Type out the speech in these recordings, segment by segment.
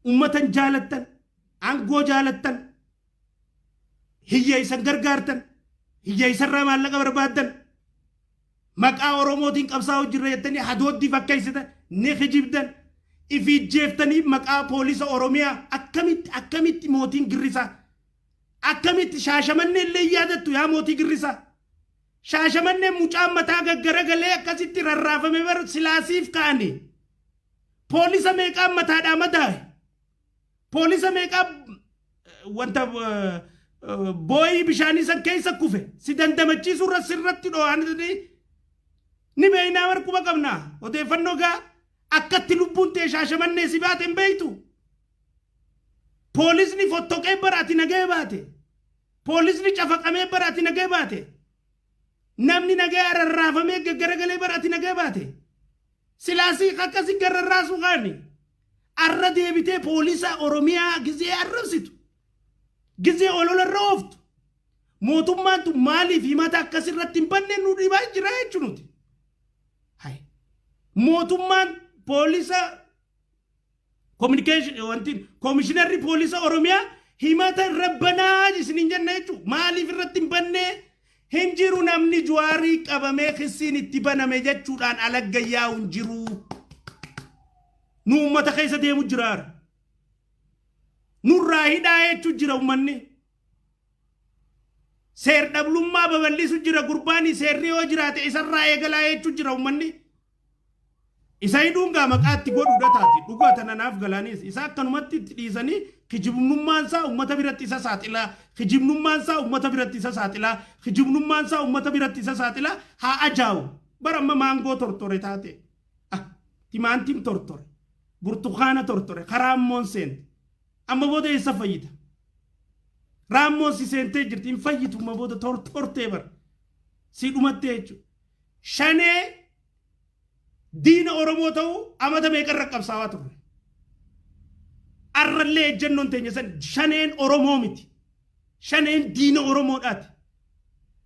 Ummatan jaalattan, aangoo jaalattan, hiyyeessan gargaartan, hiyyeessarraa maallaqa barbaaddan, maqaa Oromootiin qabsaa'u jirra jettanii hadooddii fakkeessitan, ni kijibdan, ifiijjeeftanii maqaa poolisa Oromiyaa. Akkamitti, akkamitti mootiin girrisaa, akkamitti Shaashamannee illee yaadattu? Yaa mootii girrisaa, Shaashamannee mucaan mataa gaggaragalee akkasitti rarraafame bar silaasiif ka'anii. Poolisa meeqaan mataadhaa madaa'e? Poolisa meeqaa wanta booyii bishaanii san keessa kufe? Si dandamachiisuu irra sirratti dho'anii ni beeynaa bar, quba qabnaa odeeffannoo gaa. Akkatti lubbuun ta'e Shaashamannee si baate hin beeytu. Poolisni fottoqee bara ati nagee baate. Poolisni cafaqamee bara ati nagee baate. Namni nagee ararraafamee gaggaragalee bara ati nagee baate. Silaasii akkasi gararraasuu kaani. Arra deebitee poolisa Oromiyaa gizee arrabsitu, gizee olola irra ooftu, mootummaan tun maaliif himata akkasirratti hin banne nu dhibaa jira jechuun nuti. Mootummaan poolisa communication wanti koomishinarri poolisa Oromiyaa himata irra banaa isiniin jenna jechuudha. Maaliif irratti hin banne? Hin jiru. Namni Juwaarii qabamee kissiin itti baname jechuudhaan alagga yaa'u hin jiru. Nu uummata keessa deemu jiraara. Nurraa hidhaa jechuu jira uummanni. Seer dhablummaa babal'isu jira gurbaani, seerri yoo jiraate isarraa eegalaa jechuu jira uummanni. Isa hidhuun gaa maqaa itti godhuudha taati. Dhugaa tana naaf galaanis. Isa akkanumatti itti dhiisanii kijibnummaan isaa uummata biratti isa saaxilaa. Kijibnummaan isaa uummata biratti isa saaxilaa. Kijibnummaan isaa uummata biratti isa saaxilaa. Haa ajaa'u. Bara amma maangoo tortore taate. Ah, timaantiin tortore. Burtukaana tortore. Karaa ammoon seente. Amma booda eessa fayyita? Raammoon si seentee jirti. Hin fayyitu, amma booda tortortee bara. Si dhumattee jechuudha. Shanee diina Oromoo ta'uu amata meeqarra qabsaawaa turre. Arrallee ejjennoon teenya san, shaneen Oromoo miti. Shaneen diina Oromoodhaati.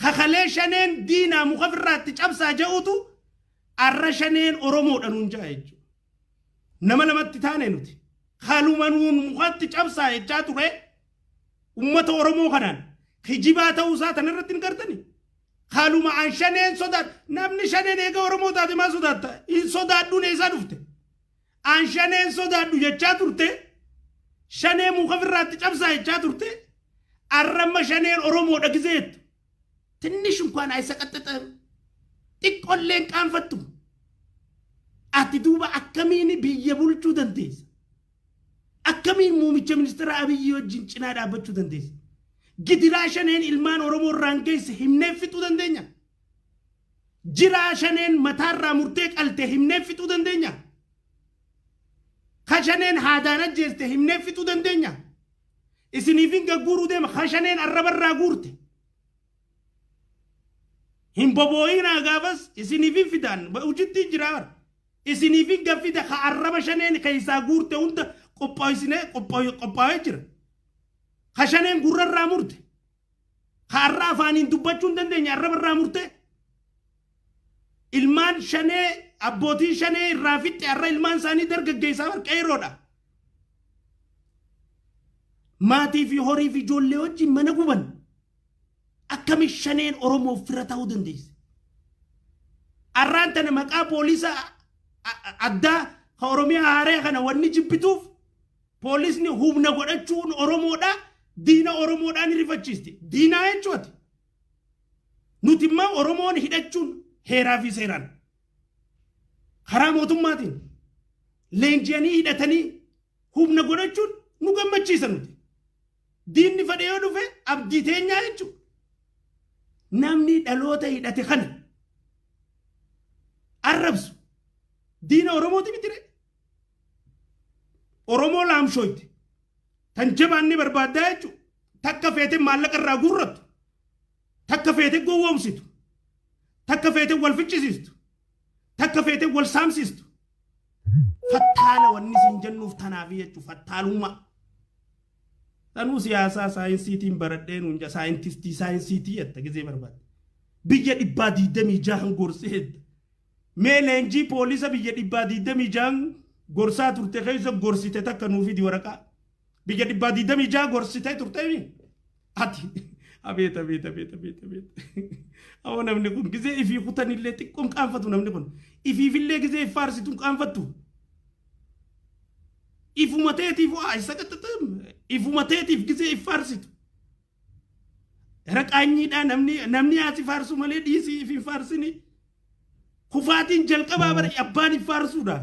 Kakalee shaneen diinaa muka firraatti cabsaa je'utu arra shaneen Oromoodha nuun ja'a jechuudha. Nama lamatti taane nuti. Kaluma nuun mukatti cabsaa jechaa ture ummata Oromoo kanaan kijibaa ta'uusaa tanarratti hin gartani. Kaluma an shaneen sodaadhu, namni shaneen eega Oromoo taate maa sodaatta? Hin sodaadhuun eessaa dhufte? An shaneen sodaadhu jechaa turte, shanee muka firraatti cabsaa jechaa turte, arramma shaneen Oromoodha gisee jettu. ትንሽ እንኳን አይሰቀጥጥም? Xiqqolleen qaanfattu? Ati duuba akkamiin biyya bulchuu dandeessa? Akkamiin muumicha ministeera Abiyyi wajjin cinaa dhaabbachuu dandeessa? Gidiraa shaneen ilmaan Oromoo irraan geesse himnee fixuu dandeenya? Jiraa shaneen mataarraa murtee qalte himnee fixuu dandeenya? Ka shaneen haadaan ajjeeste himnee fixuu dandeenya? Isiniifin gagguuruu deema, ka shaneen arrabarraa guurte. Hin boboo'inaa, gaafas isiniifin fidaan hojiitti jiraa bara. Isiniifin gaffida, ka arraba shaneen keessaa guurte hunda qopheessinee qophaa'ee jira. Ka shaneen gurrarraa murte. Ka arra afaaniin dubbachuu hin dandeenye arrabarraa murte. Ilmaan shanee abbootiin shanee irraa fixxe arra ilmaan isaanii dargaggeessaa bar qeeroodha. Maatii fi horii fi ijoollee wajjin mana guban. Akkami shaneen Oromoof fira ta'uu dandeesse? Arraan tana maqaa poolisa addaa ka Oromiyaa haaree kana wanni jibbituuf poolisni humna godhachuun Oromoodha, diina Oromoodhaan rifachiisti. Diinaa jechuuti. Nuti immoo Oromoon hidhachuun heeraa fi seeraan karaa mootummaatiin leenji'anii hidhatanii humna godhachuun nu gammachiisa nuti. Diinni fedhe yoo dhufe abdii teenyaa jechuudha. Namni dhaloota hidhate kana arrabsu diina Oromooti miti ree? Oromoo laamshooyte tan jabaanni barbaaddaa jechuudha. Takka feete maallaqa irraa guurrattu, takka feete gowwoomsitu, takka feete wal ficcisiistu, takka feete wal saamsistu. Fattaala wanni siin jennuuf tanaaf jechuudha, fattaalummaa. Sanuu siyaasaa saayinsiitiin baradhee nuun jaa, saayintistii saayinsiitii jetta gizee barbaadde. Biyya 126 gorsee jetta. Mee leenjii poolisa biyya 126 Gorsaa turte keessa gorsite takka nuu fidi waraqaa. Biyya 126 gorsitee turteemi. Ati abeet abeet abeet abeet abeet. Awwa, namni kun gizee ifii kutanillee xiqqoon qaanfatu namni kun. Ifiifillee gizee if faarsitu hin qaanfattu. Ifuma teetiif waa isa qaxxaxam. Ifuma teetiif gizee if faarsitu. Gara qaanyiidhaa, namni haasi faarsu malee dhiisii if hin faarsini. Kufaatiin jalqabaa bara abbaan if faarsuudha.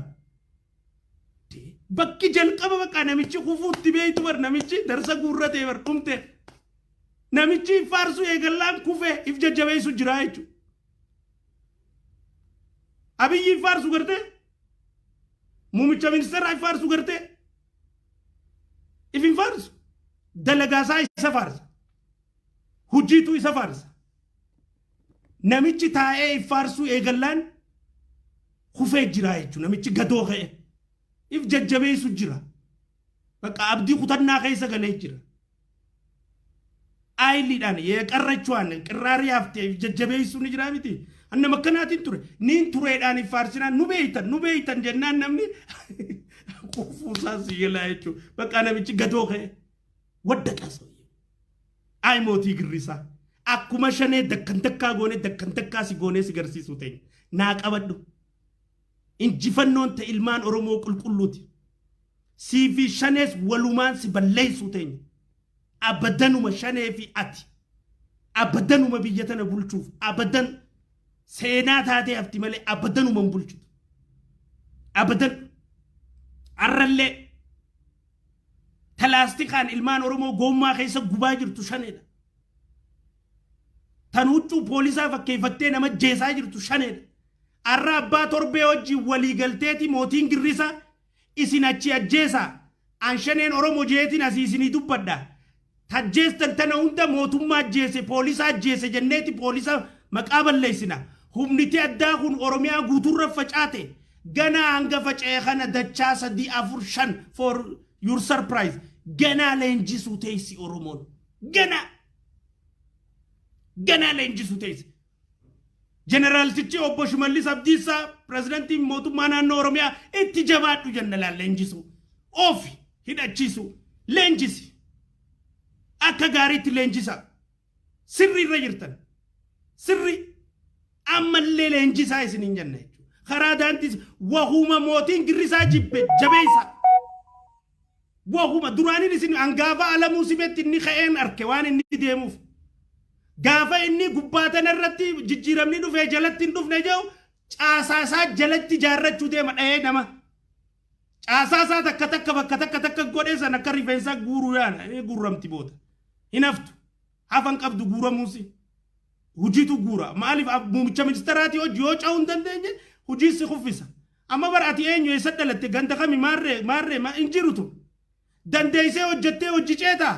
Bakki jalqaba bakka namichi kufuutti beeytu bar, namichi darsa guurratee bar dhumte. Namichi if faarsu eegallaan kufee if jajjabeessu jira jechuudha. Abiyyi if faarsu gartee, muumicha ministeeraa if faarsu gartee, if hin faarsu. Dalagaasaa isa faarsa. Hojiitu isa faarsa. Namichi taa'ee if faarsuu eegallaan kufee jira jechuudha. Namichi gadoo ka'e. If jajjabeessu jira. Bakka abdii kutannaa keessa galee jira. Aayiliidhaan qarrachuudhaan qirraarii haftee if jajjabeessuu ni jira miti. Annama akkanaatiin ture. Niin tureedhaan if faarsinaan, nu beeytan, nu beeytan jennaan, namni kufuusaa si galaa jechuudha. Bakka namichi gadoo ka'e. Waddaqa ሰውዬ. Ayi, mootii girrisaa. Akkuma shanee dakkan takkaa goonee dakkan takkaa si goonee si garsiisuu teenya. Naa qabadhu. Injifannoon ta'e ilmaan Oromoo qulqulluuti. Sii fi shanees walumaan si balleessuu teenya. Abadanuma shanee fi ati. Abadanuma biyya tana bulchuuf abadan seenaa taatee hafti malee abadanuma hin bulchitu. Abadan. Arrallee talaastikaan ilmaan Oromoo goommaa keessa gubaa jirtu shaneedha. Tan huccuu poolisaa fakkeeffattee nama jeesaa jirtu shaneedha. Arra abbaa torbee wajjin walii galteeti mootiin girrisaa isin achi ajjeesaa. An shaneen Oromoo jeetiin asii isinii dubbadha. Tajjeestan tana hunda mootummaa ajjeese, poolisa ajjeese jenneeti poolisa maqaa balleessina. Humniti addaa kun Oromiyaa guutuurra facaate. Ganaa hanga faca'e kana dachaa sadii, afur, shan, for your surprise. Ganaa leenjisuu teessi Oromoon. Ganaa. Ganaa leenjisuu teessi. Jeneraaltichi obbo Shimallis Abdiisaa, pirezidantiin mootummaa naannoo Oromiyaa, itti jabaadhu jenna laal, leenjisuu. Ofi hidhachiisu, leenjisi. Akka gaariitti leenjisa. Sirri irra jirtan. Sirri ammallee leenjisaa isiniin jenna jechuudha. Karaa daandii wahuma mootiin girrisaa jibbe jabeessa. Wahuma duraaniin isin hangaafa Alamuu Simetti inni ka'een arke waan inni deemuuf. Gaafa inni gubbaa tanarratti jijjiiramni dhufee jalatti hin dhufne jedhu, caasaasaa jalatti ijaarrachuu deema dhahee nama. Caasaasaa takka takka bakka takka takka godhee san akka rifeensaa guuruu yaana inni guurramti booda. Hin haftu. Hafan qabdu guuramuusi. Hojiitu guura. Maaliif muumicha ministeeraatii hojii yoo ca'uu hin dandeenye, hojii si kuffisa. Amma bara ati eenyu, eessa dhalatte, ganda kami, maarree maarree hin jirutu. Dandeessee hojjettee hojii ceetaa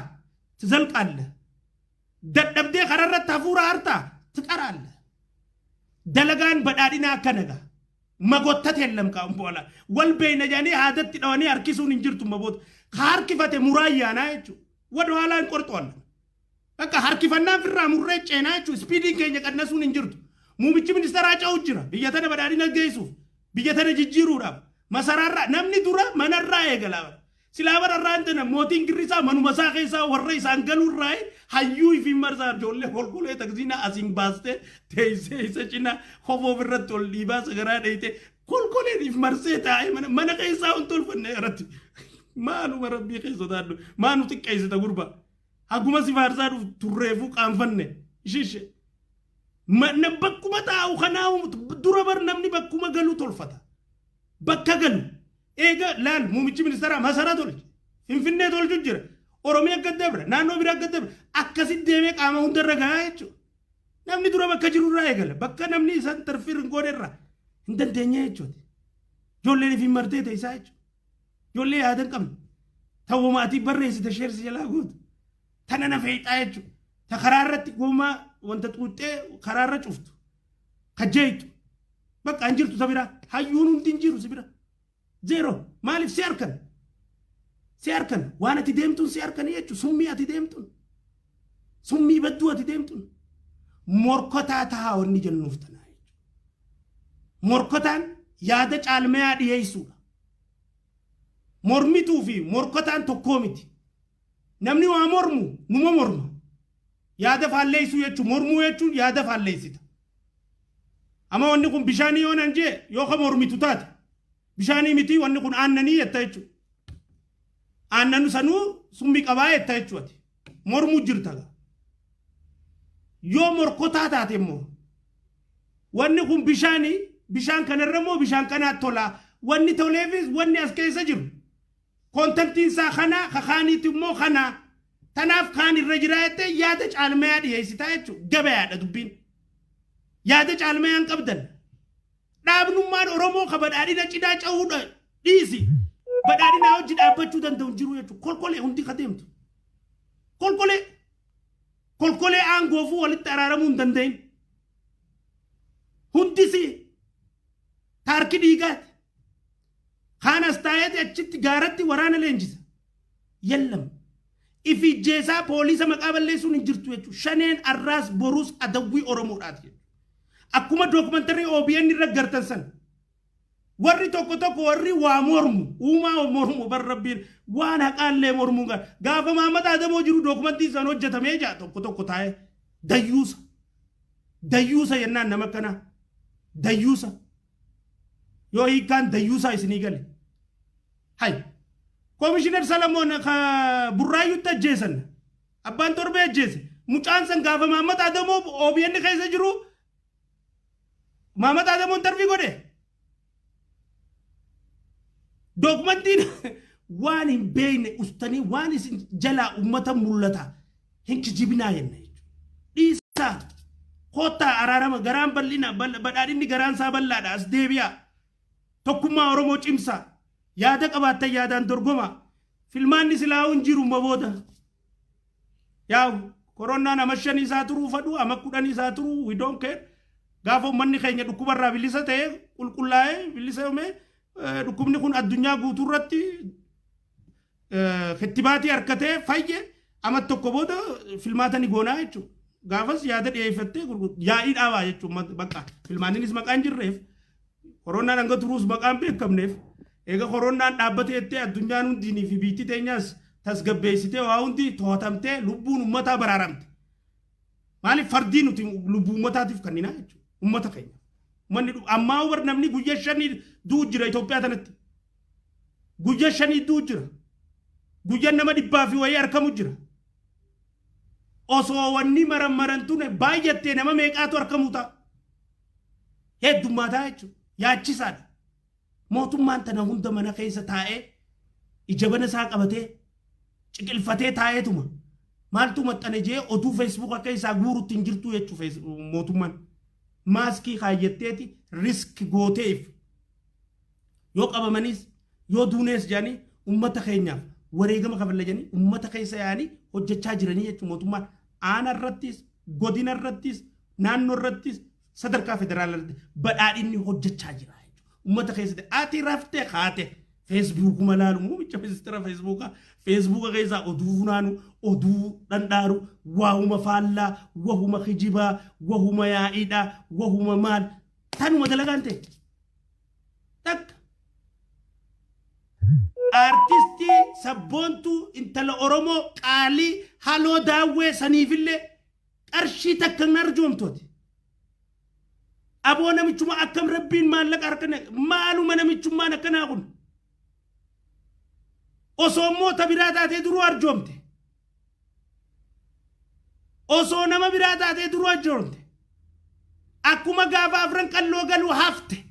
ትዘልቃለህ. Dadhabdee kararratti hafuura hartaa ትቀራለህ. Dalagaan badhaadhinaa akka nagaa. Magottate የለም kaa'uun በኋላ wal beeyna jedhanii haadatti dhawanii harkisuun hin jirtu maboota. Ka harkifate muraa ayyaanaa jechuudha. ወደ ኋላ እንቆርጠዋለን. Bakka harkifannaan firraa murree ceenaa jechuudha. Speediin keenya qannasuun hin jirtu. Muumichi ministeeraa ce'u jira. Biyya tana badhaadhina geessuuf. Biyya tana jijjiiruudhaaf. Masaraarraa namni dura manarraa eegala. Silaa bararraa intana mootiin girrisaa manuma isaa keessaa warra isaan galuurraa hayyuu ifi marsaa ijoollee kolkolee taksiinaa asiin baastee teessee isa cina kofoo irratti ol dhiibaa sagaraa dheeyte kolkoleen if marsee taa'ee mana keessaa hin tolfanne irratti. Maaluma rabbii keessa sodaadhu, maanu xiqqeessita gurba. Haguma si faarsaa dhufu turreefuu qaanfanne ishiishe. Bakkuma taa'u kanaa dura bar namni bakkuma galu tolfata. Bakka galu. Eega laal, muumichi ministeeraa masaraa tolche. Finfinnee tolchu jira. Oromiyaa gad dabra. Naannoo biraa gad dabra. Akkasitti deemee qaama hundarra gahaa jechuudha. Namni dura bakka jirurraa eegala. Bakka namni isaan tarfiir hin goonerraa hin dandeenye jechuudha. Ijoolleen ifiin martee teessaa jechuudha. Ijoollee yaada hin qabne. Ta'uu ati barreessite sheersi jalaa gootu. Tana na feexaa jechuudha. Ta karaa irratti gommaa wanta xuuxxee karaa irra cuftu. Kajeeytu. Bakka hin jirtu sa bira. Hayyuun hundi hin jiru si bira. Zero. Maaliif si harkan? Si harkan. Waan ati deemtuun si harkanii jechuudha. Summii ati deemtuun. Summii badduu ati deemtuun. Morkotaa tahaa wanni jennuuf tanaa jechuudha. Morkotaan yaada caalmayaa dhiyeessuudha. Mormituu fi morkataan tokkoo miti. Namni waa mormu numa morma. Yaada faalleessuu jechuun, mormuu jechuun yaada faalleessita. Amma wanni kun bishaanii yoo nan jee, yoo ka mormitu taate, bishaanii miti, wanni kun aannanii jetta jechuudha. Aannan sanuu summii qabaa jetta jechuudha. Mormuu jirta. Yoo morkotaa taate immoo, wanni kun bishaanii, bishaan kanarra immoo bishaan kanaa tola. Wanni toleefis wanni as keessa jiru, contentiin isaa kana, kakaaniitti immoo kana. Tanaaf kaan irra jira jettee yaada caalmayaa dhiyeessitaa jechuudha. Gabayaadha dubbiin. Yaada caalmayaa hin qabdan. Dhaabnummaan Oromoo ka badhaadhina cinaa ce'uudha dhiisi. Badhaadhinaa hojii dhaabbachuu danda'u hin jiru jechuudha. Kolkolee hundi ka deemtu. Kolkolee. Kolkolee aangoofuu walitti araaramuu hin danda'in. Hundisi taarki dhiigaati. Kaan as taa'eeti achitti gaaratti waraana leenjisa. Yallam. Ifijjeesaa poolisa maqaa balleessuun hin jirtu jechuudha. Shaneen arraas boruus adawwii Oromoodhaati jechuudha. Akkuma documentary OBN irra gartan san. Warri tokko tokko, warri waa mormu, uumaa mormu, bar Rabbiin waan haqaallee mormuu gaafa Mahammad Adamoo jiru documentiin san hojjetamee jaa tokko tokko taa'ee dayyuusa. Dayyuusa jennaan nama akkanaa. Dayyuusa. Yoo hiikkaan dayyuusaa isinii gale. Hay. Komishinar Salamoon ka Burraayyutti ajjeesan. Abbaan Torbee ajjeese. Mucaan san gaafa Mahammad Adamoo OBN keessa jiru Mahammad Adamoon interview godhe. Documentiin waan hin beekne ustanii waan isin jalaa ummata mul'ata hin kijibinaa jenna jechuudha. Dhiisaa, koottaa araarama, garaan bal'ina, badhaadhinni garaan isaa bal'aadha, as deebi'aa. Tokkummaa Oromoo cimsaa. Yaada qabaattan yaadaan dorgomaa. Filmaanni silaa hin jiru ma booda. Yaa koronaan ama 5 isaa turuu fadhu, ama 10 isaa turuu, we don't care. Gaafa uummanni keenya dhukkubarraa bilisa ta'ee, qulqullaa'ee bilisa yoomee, dhukkubni kun addunyaa guutuu irratti kittibaatii harkatee fayye, ama tokko booda filmaata ni goonaa jechuudha. Gaafas yaada dhiyeeffattee yaa'ii dhaabaa jechuudha. Bakka filmaanninis maqaan jirreef, koronaan hanga turuus maqaan beekamneef, eega koronaan dhaabbatee jettee addunyaan hundinii fi biitti teenyaas tasgabbeessitee, waa hundi to'atamtee, lubbuun uummataa baraaramte. Maaliif fardii nuti lubbuu uummataatiif kenninaa jechuudha. Uummata keenya. Uummanni ammaa war namni guyyaa 5 du'u jira Itoophiyaa tanatti. Guyyaa 5 du'u jira. Guyyaa nama dhibbaa fi wayii argamu jira. Osoo wanni maran marantuun baay'attee nama meeqaatu argamu ta'a? Heddummaataa jechuudha. Yaachisaadha. Mootummaan tana hunda mana keessa taa'ee, ija bana isaa qabatee, ciqilfatee taa'eetuma maaltu maxxane jee oduu Feesbuuka keessaa guurutti hin jirtu jechuu mootummaan. Maaskii kaayyatteeti risk gooteef, yoo qabamanis yoo duunees jedhanii, ummata keenyaaf wareegama kafalla jedhanii ummata keessa yaa'anii hojjechaa jiranii jechuun mootummaan aana irrattis, godina irrattis, naannoo irrattis, sadarkaa federaalaa irratti badhaadhinni hojjechaa jira jechuudha. Ummata keessatti ati raftee kaate Feesbuukuma laalu, muummicha ministeera Feesbuukaa, Feesbuuka keessaa oduu funaanu, oduu dhandhaaru, waahuma faallaa, wahuma kijibaa, wahuma yaa'iidhaa, wahuma maal tanuma dalagaan ta'e. Takka. Aartistii sabboontuu intala Oromoo qaalii Haloo Daawwee saniifillee qarshii takka hin arjoomtooti. Aboo, namichuma akkam Rabbiin maallaqa harka maaluma namichummaan akkanaa kun. Osoo immoo ta biraa taatee duruu arjoomte. Osoo nama biraa taatee duruu arjoomte. Akkuma gaafa Afran Qalloo galu hafte.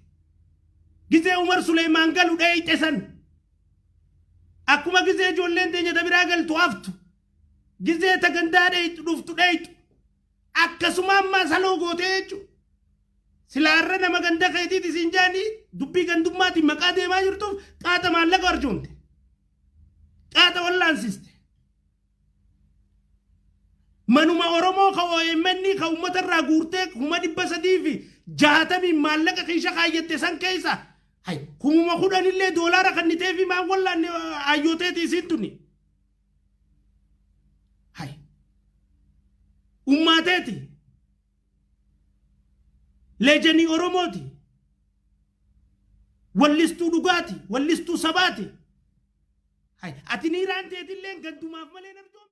Gizee Umar Suleymaan galu dheeyxe san. Akkuma gizee ijoolleen teenya ta biraa galtu haftu. Gizee ta gandaa dheeyxu dhuftu dheeyxu. Akkasuma ammaa saloo gootee jechuudha. Silaarra nama ganda keetiiti siin jaanii dubbii gandummaatiin maqaa deemaa jirtuuf qaaxa maallaqa arjoomte. Qaaxa wallaansiste. Manuma Oromoo ka OMN ka uummata irraa guurtee 360,000 maallaqa kiisha kaayyatte san keessa hay 10,000 illee doolaara kannitee fi maan wallaanne ayyooteeti isiin tuni. Hay. Ummaateeti. Leejanii Oromooti. Wallistuu dhugaati. Wallistuu sabaati. Ati niiraan teetillee gandumaaf malee narjoom.